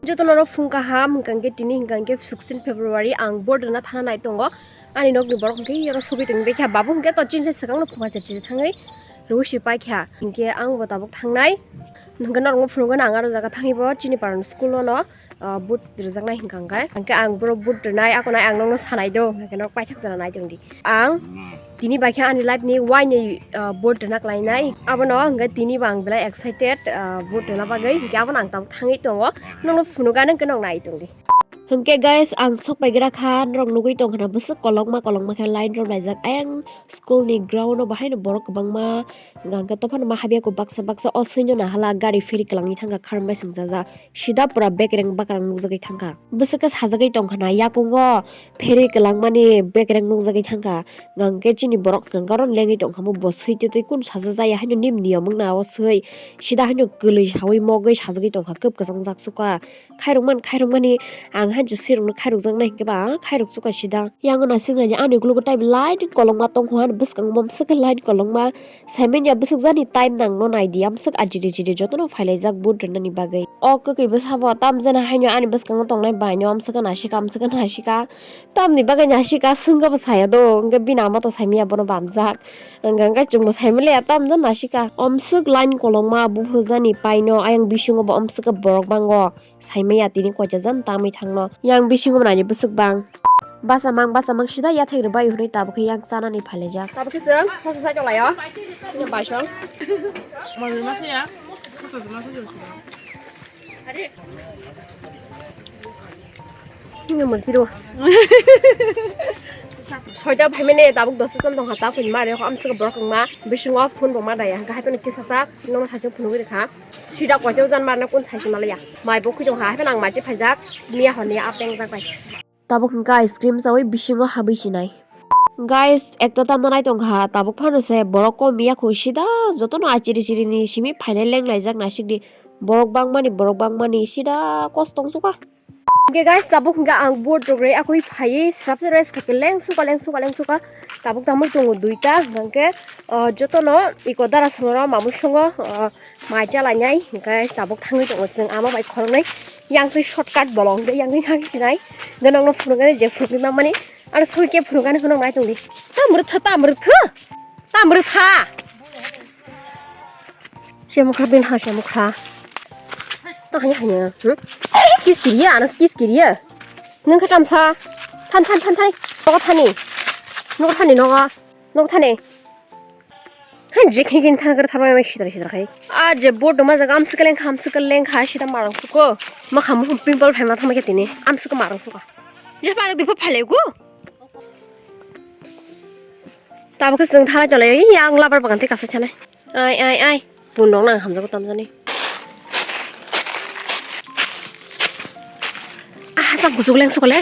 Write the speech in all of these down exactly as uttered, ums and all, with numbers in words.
Jotono no phung kaham, hwnkha hwnkhe tini hwnkha hwnkhe sixteen February, ang vote rwna thana nai tongo. Ani nokni borok hwnkhe yoro sogwi tongwi kha, babu hwnkhe to chini swkang no phunga se chini thangwi rwi si pai kha. Hwnkhe ang bo tabuk thangnai. Hwnkhe norokno phunukgwi ang aro jaga thangwi bo chini parani school o no, ah, vote rwjaknai hwnkha hwnkhe. Hwnkhe ang boro vote rwnai, akonai ang nokno sanai do, hwnkhe norok paithak jora nai tongdi. Ang tini bai khe ani life ni waini, ah, vote rwna khlainai. Abono hwnkhe tini bo ang belai excited, ah, vote rwna bagwi. Hwnkhe abono ang tabuk thangwi tongo. Nokno phunukgani hwnkhe nok nai tongdi. Hwnkhe guys, ang sok pai gra kha, norok nugwi tong khna bwswk kolokma kolokma khe line rok laijak. Ayang school ni ground o bahaino borok kwbangma hwnkha hwnkhe tophano ma habya kho baksa baksa o swino nahala gari pheri kwlangwi thangkha kharmai swngjajak. Sida pura bekereng bakrang nukjagwi thangkha. Bwswk khe sajagwi tongkha na yakungo pheri kwlangmani bekereng nukjagwi thangkha. Hwnkhe chini borok hwnkhe oro lengwi tongkha bo swi twi twi kunu sajajaya haino nini niyom wngna o swi. Sida haino kwlwi sawi mogwi sajagwi tongkha kwp kwchang jak sukha. Khairokmani khairokmani ang haino swirokno khairokjaknai hwnkhe ba khairok sukha sida. Yango naisingni ani ukologo tei line kolokma tongkha ani bwskango bo swkhe line kolokma. Saimanya bwswk jani time nangno naidi, amswk ajidi jidi jotono phailaijak vote rwnani bagwi. O kwkwi bwsabo tamjani haino ani bwskango tongnai baino amswkhe nasika, amswkhe nasika. Tamni bagwi nasika swngkhe bo saya do, hwnkhe bini ama to saimanya bono bamjak. Hwnkhe hwnkhe chwngbo saimaliya tamjani nasika. Amswk line kolokma buphuru jani paino ayang bisingo bo amswkhe borok bango. Saimaya tini koita jan tangwi thangno. Yang bisingo nani bwswk bang. Basa mang, basa mang sida yathek rwbai hwnwi tabuk khe yang chanani phailaijak. Tabuk khe chwng sosa sai tonglaio. Ini baisong. Mami masa ya? Sosa masa ya? Ini murti do. Soita phaimani tabuk dosa jan tongkha ta phunima re amswk borok wngma bisingo phone bo ma daya hwnkhe haipano kisa sa nokno thaichung phunugwi rwkha. Sida koito jan marna kun saisi malaya. Mai bo khujong ha, hapheno ang machi phaijak, miya honni a pengjak bai. Tabuk hwnkha ice cream chawi bisingo habwi sinai. Guys, ekta tamna nai tongkha, tabuk phano se borok kom ya khu sida jotono achiri chiri ni simi phainai leng laijak naisik di. Borok bangmani, borok bangmani sida kos tong sukha. Hwnkhe guys, tabuk hwnkhe ang vote rok rwi akwi phaiwi srapsa rwi sakhe leng sukha, leng sukha, leng sukha. Tabuk tamo tongo duita, hwnkhe, ah, jotono iko dara songro mamui songo, ah, mai chalainai, hwnkhe tabuk thangwi tongo chwng ama bai khoroknwi. Yang twi shortcut bolong, hwnkhe yang twi thangwi sinai. Hwnkhe nokno phunukgani je phunukgwi mangmani, aro sogwi khe phunukgani hwnwi nai tongdi. Tam rwtha, tam rwtha, tam rwtha. Semukha bin ha semukha. Ta hanya hanya. Hmm? Kis kiriya, ano kis kiriya. Nung kha tamsa. Than than than than. Nogo thani. Nogo thani nogo. Nogo thani. Han je khin khin than kar tharmai mai sidra sidra khai. A je board ma jaga am sikaleng kham sikaleng kha sida marang suko. Ma kham pimple phai ma thama khe tini. Am sik marang suko. Je parok dipo phale gu. Tabuk khe chwng thanai tonglaio, yang labar bagan tei kasai thanai. Ai, ai, ai. Bun rok nang hamjago tamjani. Ah, chang kuchuk leng sukole.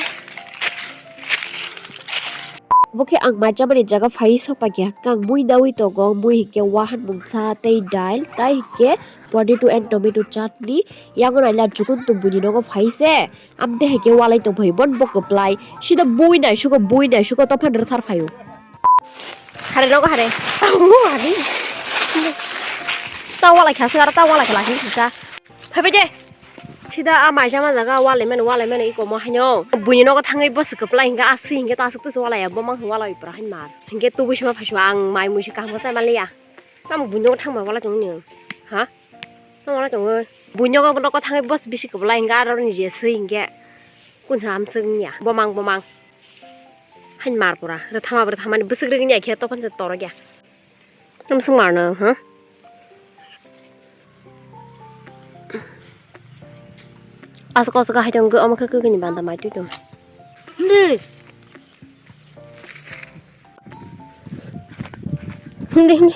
Bo khe ang mai chamani jaga phai sok pakya. Kang mui nawi tongo, mui hinkhe wahan mungsa tei dal, tai hinkhe potato and tomato chutney. Yango naila chukun tubuni nogo phai se. Amte hai khe walai tong phai bon bo kwplai. Sida bui nai suko, bui nai suko, tophan rwthar phaio. Hare nogo hare. Tango hare. Ta walai kha sara, ta walai kha laki kisa. Phai phai de. Sida a maisa ma jaga walai mano, walai mano iko mo hanyo. Buini nogo thangwi bo se kwplai hinga aswi hinga ta asuk tus walai ya, bo mang walai pura hin mar. Hinge tu busi ma phasma ang mai musi kaham sai maliya. Tam buini nogo thangma walai tong ni. Ha? Tamo na tongo. Buino ko noko thangwi bos bisi kwbla hinga aro ni je swi hinge. Kunsa amswk wngya. Bomang bomang. Hain mar pura. Rwthama rwthama ni bwswk rwgini ya khe tokon se torok ya. Amswk mar no, ha? Aswk aswk hai tong omo khe kwkwi ni banda mai twi tong. Hindi. Hindi, hindi.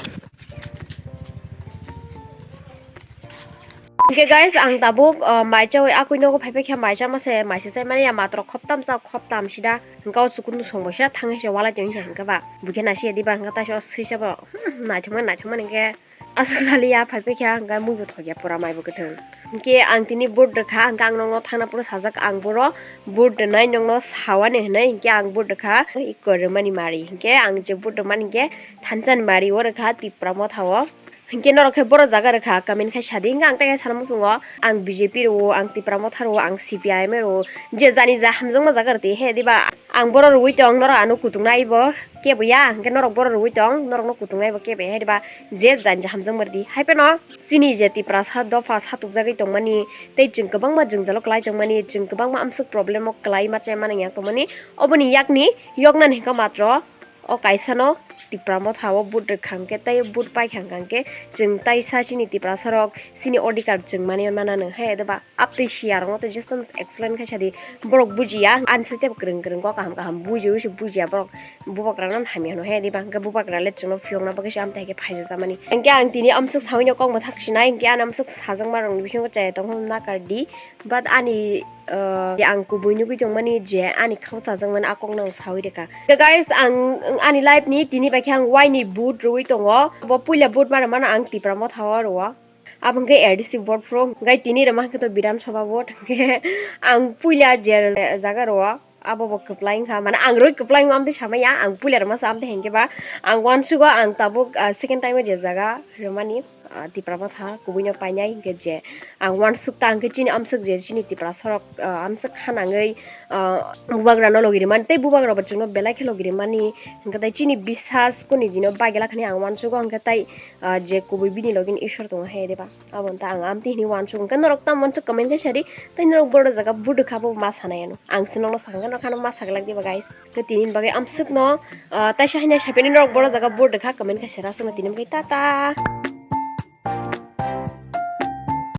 Hingke guys, ang tabuk, ah, mai chawi akui nogo phaipai khe mai chama se, mai se chai mani ya matro khoptam cha khoptam sida. Hingke o chukun song bai sida thangwi se walai tongwi khe hingke ba. Buikhe nasi ya diba hingke taisa o swisa bo. Hmm, naithokma naithokma hingke. Aswk saliya phaipai khe ang khe mui bo thokya pura mai bo kwthwng. Hinkhe ang tini vote rwkha, ang khe ang nokno thangna phuru sajak ang boro vote rwnai nokno sawani hinwi hinkhe ang vote rwkha. Iko rwmani mari hinkhe ang je vote rwmani hinkhe thansa ni mari o rwkha Tipra Motha o. Hinkhe norok khe boro jaga rwkha, comment khai sadi. Hinkhe ang tei khe sana muchungo, ang B J P rwo, ang Tipra Motha rwo, ang C P I M rwo, je jani ja hamjakma jaga rwdi he diba? Ang boro rwui tong, norok ano kutung nai bo kebo ya, hinkhe norok boro rwui tong, norokno kutung nai bo kebo ya he diba? Je jani ja hamjakma rwdi. Hai phano chini je Tiprasa dopha satukjagwi tongmani, tei chwng kwbangma jwngjalo kwlai tongmani, chwng kwbangma amswk problem o kwlai ma chai mani ya tongmani, oboni yakni yoknani hinkhe matro o kaisano Tipra Motha o vote rwkha hwnkhe tei vote paikha hwnkhe chwng taisa chini Tiprasa rok chini odhikar chwng mani mananw he diba? Aptwi siya rokno tei just explain khai sadi, borok bujiya, ani site kwrwng kwrwng kok kaham kaham bujiwi se bujiya borok. Bubagra no hamya no he diba, hwnkhe bubagra le chwngno phiyokna bagwi se amtwi hai khe phaijak jamani. Hwnkhe ang tini amswk sawino kok mwthak sinai, hwnkhe ani amswk sajakma rokni bisingo chaya tongkha nakardi, but ani, uh, je ang kubui nugwi tongmani je ani khao chajakmani a kokno ang sawi rwkha. Hwnkhe guys, ang ani life ni tini bai khe ang wai ni vote rwui tongo, bo puila vote ma rwmano ang Tipra Motha o rwo. Abo hwnkhe A D C vote phuru, hwnkhe tini rwma hwnkhe to Bidhan Sabha vote. Hwnkhe ang puila je jaga rwo, abo bo kwplai wngkha, mane ang rwi kwplai wngma amtwi samaya, ang puila rwmasa amtwi hinkhe ba ang uansugo ang tabuk, ah, second time o je jaga rwmani, ah, Tipra Motha kubuino painai hinkhe je ang uansuk ta hinkhe chini amswk je chini Tiprasa rok, ah, amswk kha nangwi, ah, bubagrano logi rwmani tei bubagra bo chwngno belai khe logi rwmani hinkhe tei chini bisas kuni dino bagela khani ang uansugo hinkhe tei ah, je kubui bini logi ni Ishwar tongo hai diba? Abo wngkha ang amtwi hwnwi uansuk, hwnkhe norok tamo uansuk comment khai sadi, tei norok boro jaga vote rwkha bo ma sanai ano. Ang se nokno sakha, norok ano ma saglak diba guys? Hwnkhe tini bagwi amswkno, ah, taisa haino saphini norok boro jaga vote rwkha comment khai sadi, aswkno tini bagwi tata.